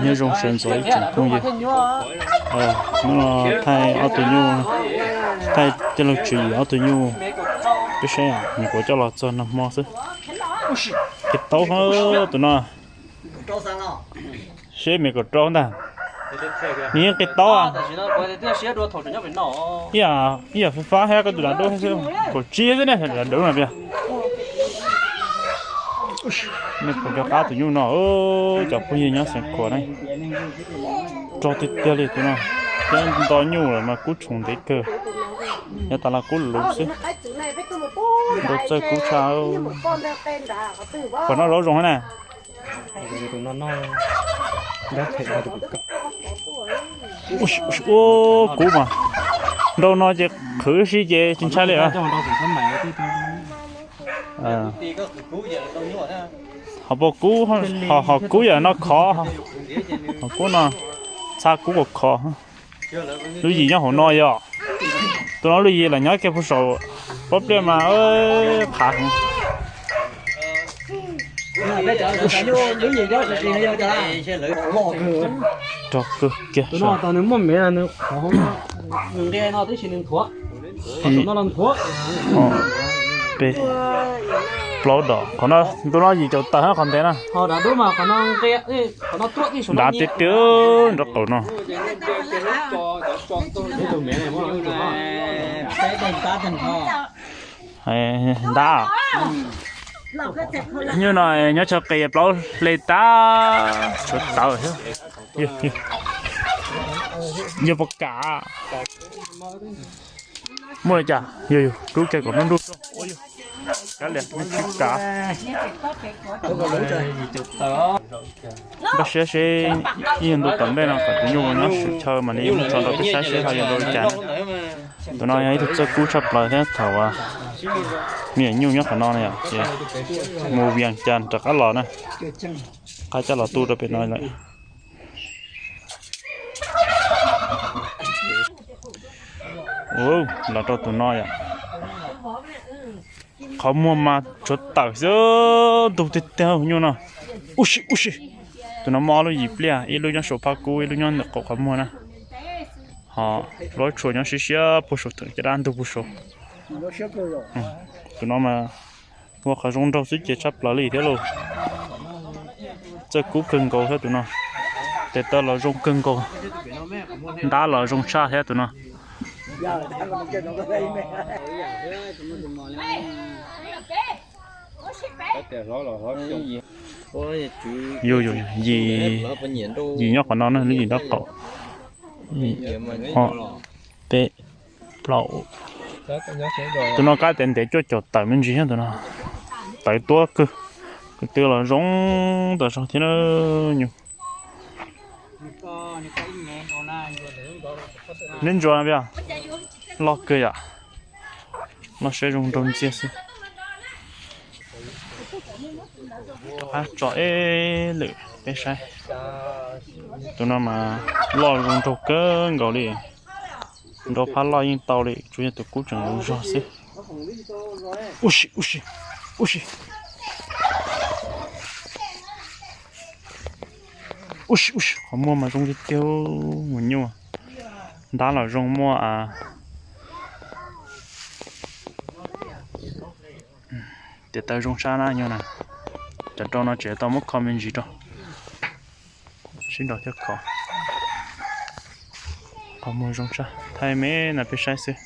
Nyob zoo sawv ntxov ib tsoom phooj ywg. Hnub no thaij ob tug nyuj, thaij tij laug Tswv Yim ob tug nyuj. Peb saib, nyuam qhuav coj los txog nag hmo xwb. Qis taub tus no, seb me kaum rau ntag. Nws yeej qis taub. Ib yam fab fab thiab koj tus dav dub xwb, kaum tsib xwb ne, dav dub no tiag. Nej puas nco qab tus nyuj no, cov phooj ywg nyob Xeev Khuam ne? Rog tiag tiag li tus no, thiab nto nyuj lawm mas kub tshoov ntev kawg. Yav tas los kub luv xwb, nrau txawj kub tshaj. Qhov no zaub zoo na. Ua kub mas, nrau no ces qhwv si ces tsis ntshai li. Ho puas kub, ho kub yam no khov, ho kub no txha kub kom khov. Lub yim nyob hauv no yom. Tus no lub yim los nyob kiag puag saum pob pliaj mas qhav heev. Rog kawg kiag. Peb plaub dos, qhov no ntu no yim caum tawm qhov ntev na. Nrad tiag tiag nraub qaum no. Ntab, nyuj no nyob chaw qis plaub hle tag, tshuav tawv thiab. Yog puas kam? Muaj li cas? Yog yog, rub kiag kom nruj nruj. Kav liam, tsis kam. Npaj siab seb ib nyuag ntu tom ntej no kom tus nyuj nyob swm chaw mas nws yuav mus tso nrau peb saib seb ho yuav nrau li cas. Tus no yog ib tug txawj kub tshaj plaws thiab thaum uas me nyuam nyuj nyob qhov no na yom, ces mus Vias Cas rov qab los na, qab coj los tu rau pem no lawm. Los rau tus no yom. Qhov muag mas tshuav tawm xwb, ntug tiag tiag nyuj no. Ub si ub si. Tus no muaj ob lub yim pliaj, ib lub nyob saum phab kub, ib lub nyob ntawm qaum qhov muag na. Ho plaub tshuam nyob siab siab puag saum, theem caj dab ntug puag saum. Tus no mas ua qhov zoo nraug xwb ces tshaj plaws li thiab lauj. Txawj kub kawg nkaus thiab tus no. Tes taw los zoo kawg nkaus. Ntab los zoo tshaj thiab tus no. Yus yus yim, yim nyob qhov no na, lub yim nraub qaum. Peb, plaub. Tus no kab tes ntev cuaj caum tawm me ntsis thiab tus no. Tawv tuab kawg. Kwv tw los zoo tas zog thiab na. Nyuj, neb ntsuas no, loj kawg yom. Loj siab zoo nraug ntxiag xwb. Rov qab tso ib lwm peb saib. Tus no mas loj zoo nraug kawg nkaus li. Nrau phab loj yeej tau li, tsuas yog tus kub tseem zoo zog xwb. Ub si ub si, ub si. Ub si ub si, qhov muag mas zoo tiag tiag, mus nyuaj. Ntab los zoo muaj a. Tes taw zoo sab na nyuj na. Cov rau no tseem tau muab kho me ntsis rau. Sib nrau thiab kho. Qhov muag zoo sab, thaij me no peb saib xwb.